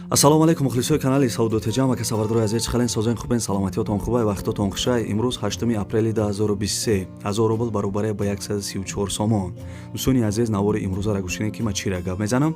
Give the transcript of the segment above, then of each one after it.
Ассалому алайкум, мухлисои канали Савдотеҷам ва касавардорои азиз, чӣ хален, созен, хубен, саломатиётон хубай, вақтотон хушай. Имрӯз 8 апрели 2023, 1000 рубл баробаре ба 134 сомон. Дӯстони азиз, навори имрӯзаро гӯш кунед, ки ман чира гап мезанам.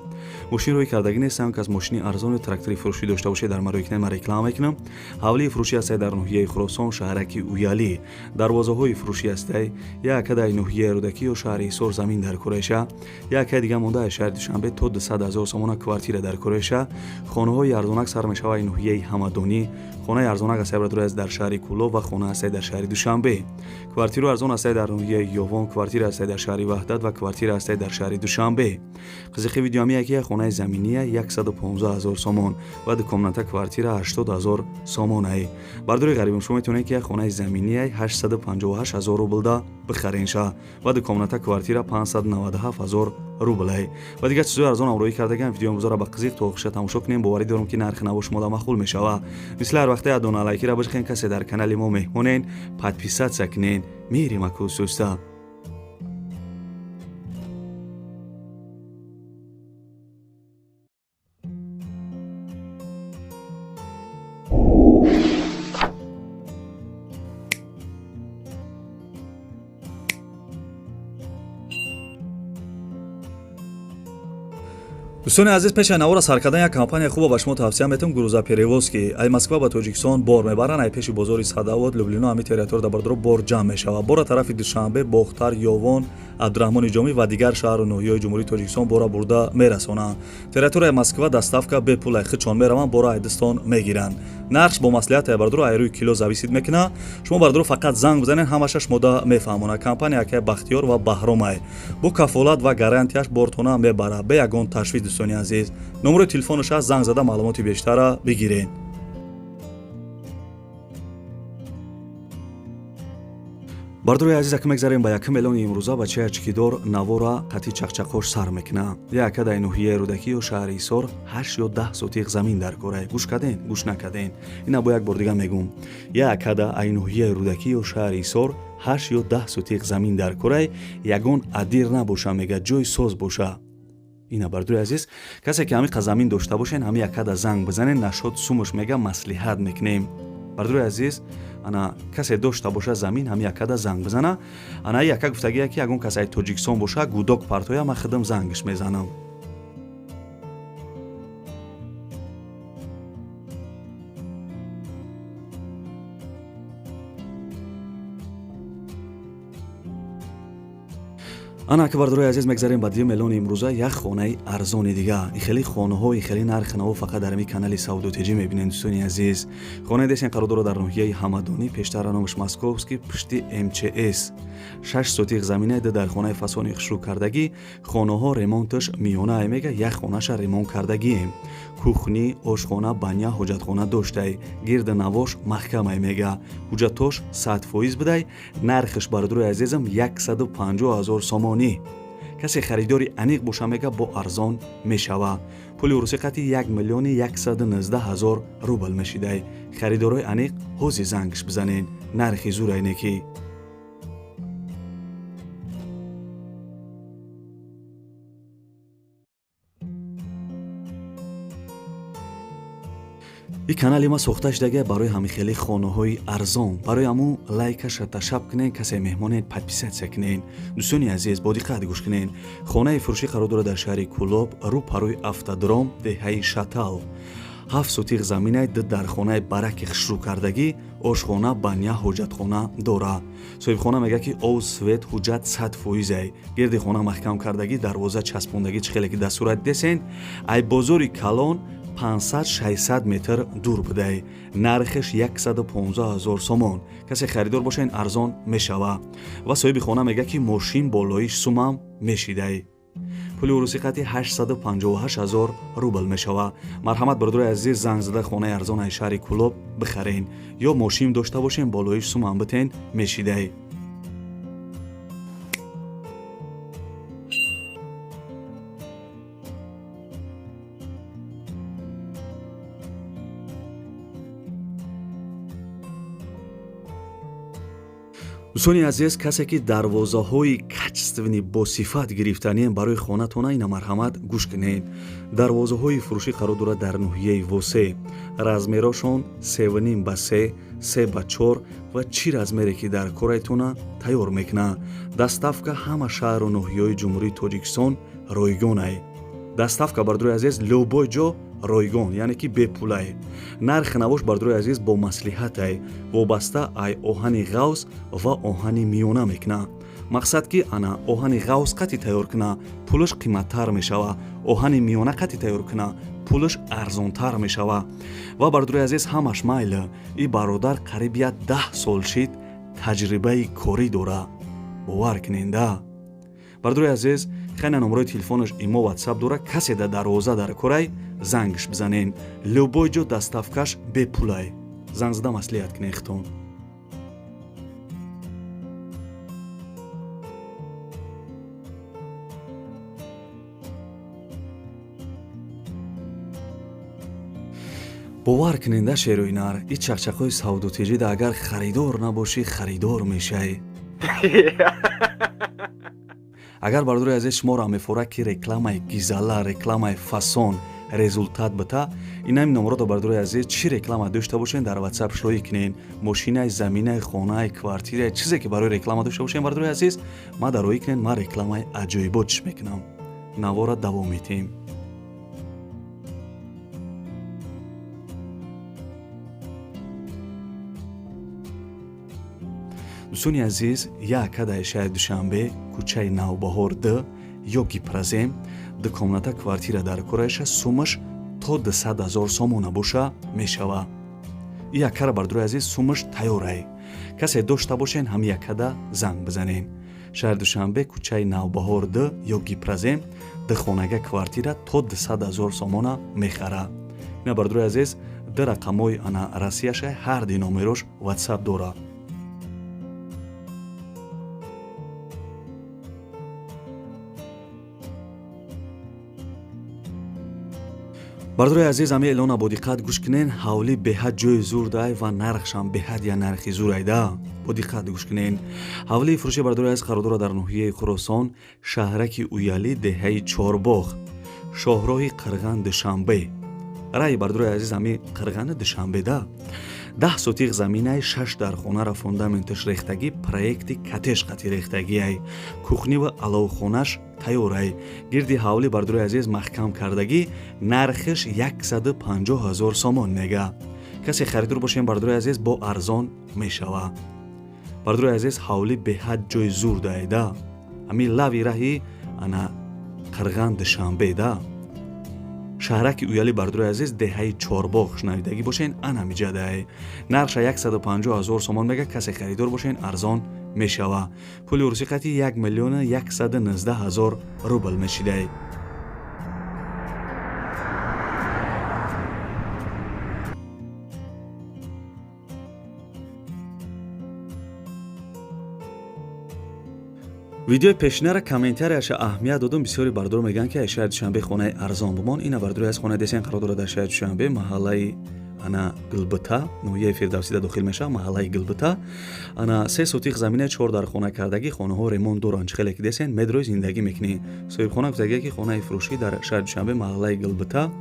Мошин рӯй кардагӣ нестам, ки аз мошини арзону трактори фурӯшӣ дошта бошед, дар марои кунед, ман реклама мекунам. Ҳавлии фурӯшӣ ҳастай дар ноҳияи Хуросон, шаҳраки Уялӣ. Дарвозаҳои фурӯшӣ ҳастай якадаи ноҳияи Рӯдакӣ ё шаҳри Ҳисор, замин дар Куреша, якаи дига монда аз шаҳри Душанбе, то 200 ҳазор сомона квартира дар Куреша. Хонаҳои арзонак сар мешавад ноҳияи Ҳамадонӣ. Хонаи арзонак ҳастай, бародари азиз, дар шаҳри Кӯлоб ва хона ҳастай дар шаҳри Душанбе. Квартираи арзон ҳастай дар ноҳияи Ёвон, квартира ҳастай дар шаҳри Ваҳдат ва квартира ҳастай дар шаҳри Душанбе. Қизиқи видеоами яке хонаи заминия 115 ҳазор сомон ва дукомната квартира 80 ҳазор сомонае. Бародари ғарибим, шумо метавонед, ки як хонаи заминия 858 ҳазор рублда бихаренша ва дукомната квартира 597 ҳазор рублай. Ва дигар чизҳои арзон ҳамроҳӣ кардаган. Видеои имрӯзаро ба қизиқ то охиша тамошо кунем. Боварӣ дорам, ки нархи наво шумода маъқул мешава. Мисли ҳар вақте адона лайкира бижихен, касе дар канали мо меҳмонен, подписаться кунен. Мерим акусуста. Дӯстони азиз, пеши навора сар кардан як компания хуба ба шумо тавсия метавам: грузоперевозки. Ай Москва ба Тоҷикистон бор мебаранд. Ай пеши бозори Садовод, Люблино, ҳами территория бардоро бор ҷамъ мешавад. Бора тарафи Душанбе, Бохтар, Ёвон, Абдураҳмони Ҷомӣ ва дигар шаҳру ноҳияҳои Ҷумҳурии Тоҷикистон бора бурда мерасонанд. Территорияи Москва доставка бепул, ай хичон мераванд, бора айдистон мегиранд. Нархш бо маслиҳат, ай бардоро, ай рӯи кило зависит мекунад. Шумо, бардоро, фақат занг бизанед, ҳамаша шумода мефаҳмонад. Компания акай Бахтиёр ва Баҳромай бо кафолат ва гарантияш бортона мебарад, бе ягон ташвиш. Дӯстони азиз, номерои телефонаш аст, занг зада маълумоти бештара бигиред. Бардорои азиз, ака мегзарем ба якум эълони имрӯза. Бачаи ачкидор навора қатъи чақчақош сар мекунад. Яка дар ноҳияи Рӯдакӣ ё шаҳри Ҳисор 8 ё 10 сотиқ замин дар корай. Гӯш карден, гӯш накарден, ина бо як бор дига мегӯм: якада ай ноҳияи Рӯдакӣ ё шаҳри Ҳисор 8 ё 10 сотиқ замин дар корай, ягон адир набоша, мега, ҷои соз боша. Ина, бардори азиз, касе ки ҳамиқа замин дошта бошен, ҳами якада занг бизанен, нашод сумуш мега, маслиҳат мекунем. Бардори азиз, ана касе дошта боша замин, ҳами якада занг бизана. Ана яка гуфтагия, ки ягон кас ай Тоҷикистон боша, гудок партоя, ман худам зангш мезанам. Ана ки, бардорои азиз, мегзарем ба дуюм эълони имрӯза: як хонаи арзони дига. И хеле хонаҳо, и хеле нархи наво фақат дар ҳамин канали Савдотеҷӣ мебинед. Дӯстони азиз, хонаи десен қарор дорад дар ноҳияи Ҳамадонӣ, пештара номаш Московский, пушти МЧС. 6 сотиқ замина, ду дар хонаи фасони хушрӯ кардагӣ. Хонаҳо ремонташ миёна, мега, як хонаша ремонт кардагием. Кухни, ошхона, баня, ҳоҷатхона доштай, гирди навош маҳкамай, мега, ҳуҷҷатош 100% будай. Нархаш, бародарои азизам, 150 ҳазор сомонӣ. Касе харидори аниқ боша, мега, бо арзон мешава. Пули урусӣ қати 1 миллиони 119 ҳазор рубл мешидай. Харидорои аниқ ҳози зангш бизанен, нархи зурайне ки. И канали ма сохта шудага барои ҳамихели хонаҳои арзон. Барои ҳамун лайкаша ташаб кунен, касе меҳмонед, подписаться кунен. Дӯстони азиз, бо диққат гӯш кунен. Хонаи фурӯшӣ қарор дорад дар шаҳри Кӯлоб, рӯ парои автодром, деҳаи Шатал. 7 сотиқ заминай, ду дар хонаи бараки хушрӯ кардагӣ, ошхона, баня, ҳоҷатхона дора. Соҳибхона мегӯяд, ки ов, свет, ҳуҷҷат 100%ай. Гирди хона маҳкам кардагӣ, дарвоза часпондагӣ, чӣ хеле ки дар сурат десен. Ай бозори калон 500-600 метр дур будай. Нархаш 115 ҳазор сомон. Касе харидор боша, ин арзон мешава. Ва соҳиби хона мегӯяд, ки мошин болоиш сумам мешидай. Пули урусӣ қати 858 ҳазор рубл мешава. Марҳамат, бародарои азиз, занг зада хонаи арзон ай шаҳри Кӯлоб бихарен ё мошин дошта бошен, болоиш сумам битен, мешидай. Дӯстони азиз, касе ки дарвозаҳои качественный босифат гирифтанием барои хонатона, ина марҳамат гӯш кунед. Дарвозаҳои фурӯшӣ қарор дорад дар ноҳияи Восе. Размерошон 3,5 ба 3, 3 ба 4 ва чӣ размере ки дар корайтона тайёр мекунад. Доставка ҳама шаҳру ноҳияҳои Ҷумҳурии Тоҷикистон ройгонай. Доставка, бардорои азиз, любой ҷо ройгон, яъне ки бепулай. Нархи навош, бардорои азиз, бо маслиҳатай, вобаста ай оҳани ғавз ва оҳани миёна мекуна. Мақсад ки ана оҳани ғавз қати тайёр куна, пулаш қиматтар мешава, оҳани миёна қати тайёр куна, пулаш арзонтар мешава. Ва, бардорои азиз, ҳамаш майли, и бародар қариб як 10 сол шид таҷрибаи корӣ дора, бовар куненда. Бардорои азиз, хеле номерои телефонаш, имо, ватсап дора. Касе да дарвоза дар корай, зангш бизанен. Любой ҷо доставкаш бепулай. Занг зада маслиҳат кунен хитон. Бовар куненда, шерои нар, и чақчақҳои савдотиҷида агар харидор набошӣ, харидор мешавӣ. Агар, бардори азиз, шуморо мефорад ки рекламаи гизала, рекламаи фасон результат бита, инами номерото, бардори азиз, чӣ реклама дошта бошен, дар ватсап шоӣ кунен. Мошинаи, заминаи, хонаи, квартираи, чизе ки барои реклама дошта бошен, бардори азиз, ма дароӣ кунен, ман рекламаи аҷоибот чиш мекунам. Навора давом метиҳем. Дӯстони азиз, як адаи шаҳри Душанбе, кӯчаи Навбаҳор д ё Гипрозем, ду комната квартира дар кораиша, сумаш то 200 000 сомона боша мешава. И якара, бардорои азиз, сумаш тайёрай. Касе дошта бошен, ҳам якада занг бизанен. Шаҳри Душанбе, кӯчаи Навбаҳор д ё Гипрозем, ду хонага квартира то 200 000 сомона мехара. Ина, бардорои азиз, ду рақамҳои ана Россияша, ҳар ди номерош ватсап дора. Бардорои азиз, ами эълона бо диққат гӯш кунен. Ҳавлӣ беҳад ҷои зурдай ва нархшам беҳад я нархи зурайда. Бо диққат гӯш кунен. Ҳавлии фурӯши, бардорои азиз, қарор дорад дар ноҳияи Хуросон, шаҳраки Уялӣ, деҳаи Чорбоғ, шоҳроҳи Қирған Душанбе. Раи, бардорои азиз, ами Қирғани Душанбеда 10 сотиқ заминаи, шаш дар хонара фундаменташ рехтагӣ, проекти катеш қати рехтагиай, кухни ва аловхонаш тайёрай, гирди ҳавлӣ, бардорои азиз, маҳкам кардагӣ. Нархиш 150 000 сомон мега. Касе харидор бошем, бардорои азиз, бо арзон мешава. Бардорои азиз, ҳавлӣ беҳад ҷои зур даеда, ами лави раҳи ана Қирған Душанбеда, шаҳраки Уялӣ, бардорои азиз, деҳаи Чорбоғ, шунавидагӣ бошен, анамиҷадай. Нархша 150 000 сомон мега. Касе харидор бошен, арзон мешава. Пули урусӣ қати 1 миллиону 119 000 рубл мешидай. Видеои пешинара комментарияша аҳамият додум. Бисёри бардор мегӯянд, ки ай шаҳри Душанбе хонаи арзон бимон. Ина, бардори аз хонаи десен қарор дорад дар шаҳри Душанбе, маҳаллаи ана Гулбита, ноҳияи Фирдавсида дохил мешавад, маҳаллаи Гулбита. Ана 3 сотиқ замина, чор дар хона кардагӣ, хонаҳо ремонт доранд. Чӣ хеле ки десен, медрои зиндагӣ мекунӣ. Соҳибхона гуфтагия, ки хонаи фурӯшӣ дар шаҳри Душанбе, маҳаллаи Гулбита,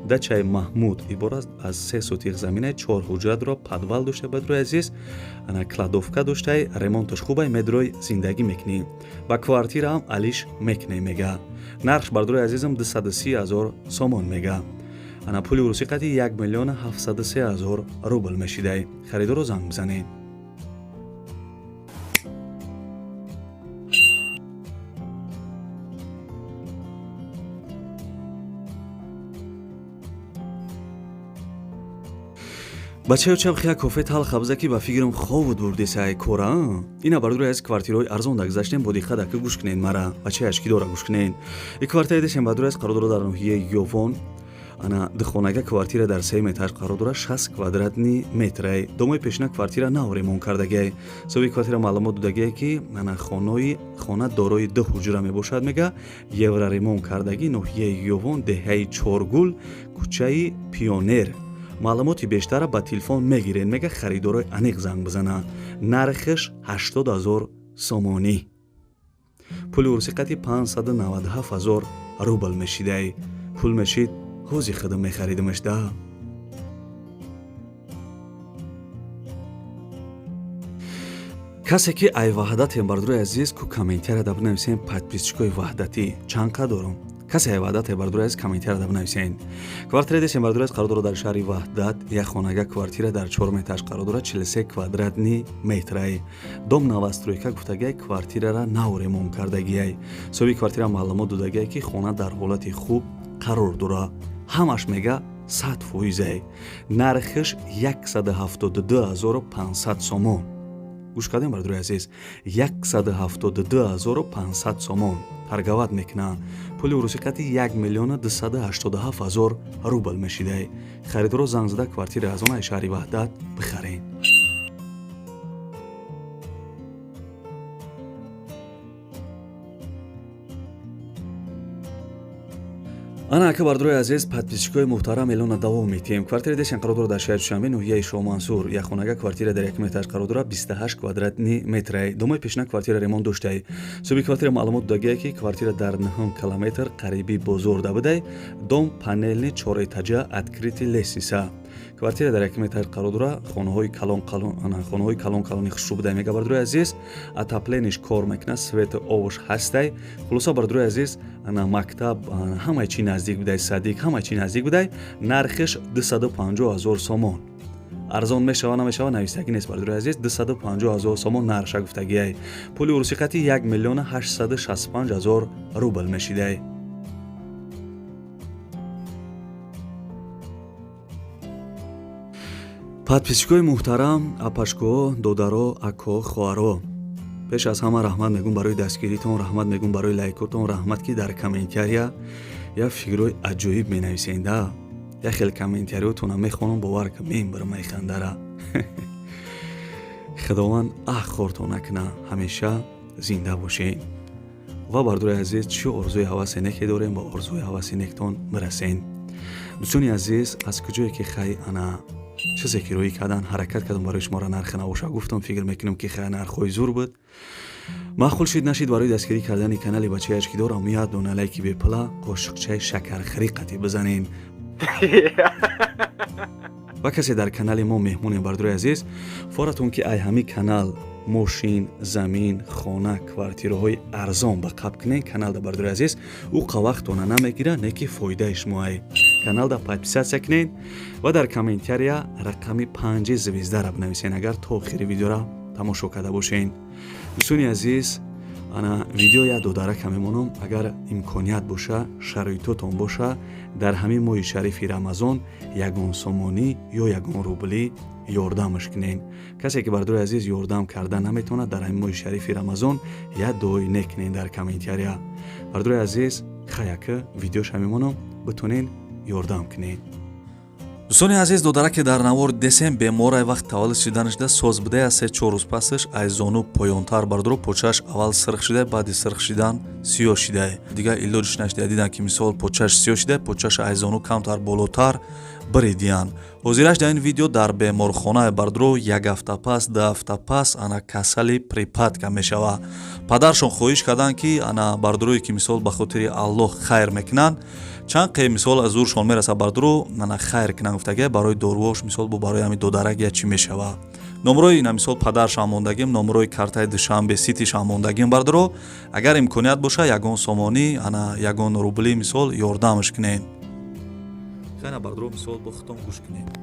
дачаи Маҳмуд, иборат аз 3 сотиқ замина, чор ҳуҷратро, подвал дошта, бадрои азиз, ана кладовка доштай, ремонташ хубай, медрои зиндагӣ мекунӣ. Ба квартираам алиш мекунӣ, мега. Нархш, бардорои азизам, 230 000 сомон мега. Ана пули урусӣ қати 1 миллиону 703 000 рубл мешидай. Харидоро занг бизанед. Бачаё, чабхия кофе талха биза, ки ба фикрам ховуд бурдесай кора. Ина, бардори аз квартираҳои арзон дагзаштем. Бо диққат ака гӯш кунед мара, бачаи ашки дора, гӯш кунед. И квартираи дешем, бардори аз, қарор дорад дар ноҳияи Ёвон. Ана духонага квартира дар сеюм этаж қарор дорад, 60 квадратный метрай. Домои пешина квартира нав ремонт кардагиай. Соҳиби квартира маълумот додагиай, ки ана хонои хона дорои ду ҳуҷра мебошад, мега, евроремонт кардагӣ. Ноҳияи Ёвон, деҳаи Чоргул, кӯчаи Пионер. Маълумоти бештара ба телефон мегирен, мега харидорои аниқ занг бизана. Нархиш 80 000 сомонӣ. Пули урусӣ қати 597 000 рубл мешидай. Пул мешид, ҳози худам мехаридимаш да. Касе ки ай Ваҳдатем, бардорои азиз, ку комментарияда бинависен, подписчикои Ваҳдатӣ чанд қа дорум? Касе ай Ваҳдате, бардорои азиз, комментарияда бинависен. Квартира десем, бардорои азиз, қарор дорад дар шаҳри Ваҳдат, як хонага квартира дар 4 этаж қарор дорад, 43 квадратный метрай. Дом новостройка гуфтагиай, квартирара нав ремонт кардагиай. Соҳиби квартира маълумот додагиай, ки хона дар ҳолати хуб қарор дорад. Ҳамаш мега 100%. Нархиш 172 500 сомон. Гӯш кардем, бардорои азиз, 172 500 сомон торговать мекунанд. Пули урусӣ қати 1 287 000 рубл мешидай. Харидоро занг зада квартира аз он ай шаҳри Ваҳдат бихарен. Ана ака, бардорои азиз, подписчикои муҳтарам, эълона давом метиҳем. Квартира десен қарор дорад дар шаҳри Душанбе, ноҳияи Шоҳмансур. Як хонага квартира дар якум этаж қарор дорад, 28 квадратный метрай. Домои пешина квартира ремонт доштай. Соҳиби квартира маълумот додагие, ки квартира дар 9 километр қариби бозор да будай. Дом панельный, чорэтажа, открытый лестница. Квартира дар якум этаж қарор дорад, хонаҳои калон калон, хонаҳои калон калони хушрӯ будай, мега, бардорои азиз. Отоплениеш кор мекунад, свети овош ҳастай. Хулоса, бардорои азиз, ана мактаб ҳамаи чи наздик будай, садик ҳамаи чи наздик будай. Нархиш 250 000 сомон. Арзон мешава, намешава, навистагӣ нест, бардорои азиз. 250 000 сомон нарша гуфтагиай. Пули урусӣ қати 1 865 000 рубл мешидай. Подписчикои муҳтарам, апашкоҳо, додаро, акоҳо, хоҳаро, пеш аз ҳама раҳмат мегӯм барои дастгиритон, раҳмат мегӯм барои лайкотон, раҳмат, ки дар комментария як фикрҳои аҷоиб менависен да. Як хел комментариётона мехонам, бовар ка, мембарам айхандара. Худованд аҳ хортон накуна, ҳамеша зинда бошед. Ва бардорои азиз, чӣ орзуи ҳавасе неке дорем, ба орзуи ҳаваси нектон бирасен. Дӯстони азиз, аз куҷое ки хай ана чизе ки рӯӣ кардан ҳаракат кардам, барои шуморо нархи набоша гуфтам. Фикр мекунам, ки хай нархҳои зур буд. Маъқул шид, нашид, барои дастгирӣ кардани канали бачаи очкидорам як дона лайки бепула, қошиқчаи шакархӯрӣ қатӣ бизанен. Ва касе дар канали мо меҳмоне, бардорои азиз, форатон ки ай ҳамин канал мошин, замин, хона, квартираҳои арзон ба қабл кунен каналда, бардорои азиз, ӯ қавақтона намегира, не ки фоидаи шумоай. Каналда подписаться кунед ва дар комментария рақами панҷи звездара бинависен, агар то охири видеора тамошо карда бошен. Дӯстони азиз, ана видео як додарака мемонам. Агар имконият боша, шароитотон боша, дар ҳамин моҳи шарифи Рамазон ягон сомонӣ ё ягон рублӣ ёрдамаш кунен. Касе ки, бардорои азиз, ёрдам карда наметавонад, дар ҳамин моҳи шарифи Рамазон як дуои нек кунен дар комментария. Бардорои азиз, хаяка видеоша мемонам, битонен ёрдам кунед. Дӯстони азиз, додараке дар навор десем беморай. Вақт таваллуд шиданашда соз будая. 3-4 рӯз пасаш ай зону поёнтар, бардоро, почааш аввал сирх шидай, баъди сирх шидан сиёҳ шидай. Дигар илоҷиш нашидай. Дидан, ки мисол почааш сиёҳ шидай, почааш ай зону камтар болотар биридиянд. Ҳозираш дар ин видео дар беморхонаи, бардоро, як ҳафта пас, 2 ҳафта пас ана касали припадка мешава. Падаршон хоҳиш карданд, ки ана бардорое ки мисол ба хотири Аллоҳ хайр мекунанд, чанд қе мисол аз зуршон мераса, бардоро, ана хайр кунанд гуфтагия, барои доруош, мисол бо барои ҳами додарак я чӣ мешава. Номрои ина мисол падаршам мондагим, номрои картаи Душанбе Ситишам мондагим, бардоро. Агар имконият боша, ягон сомонӣ, ана ягон рубли мисол ёрдамаш кунед. Хайна, бардоро, мисол бо худтон гӯш кунед.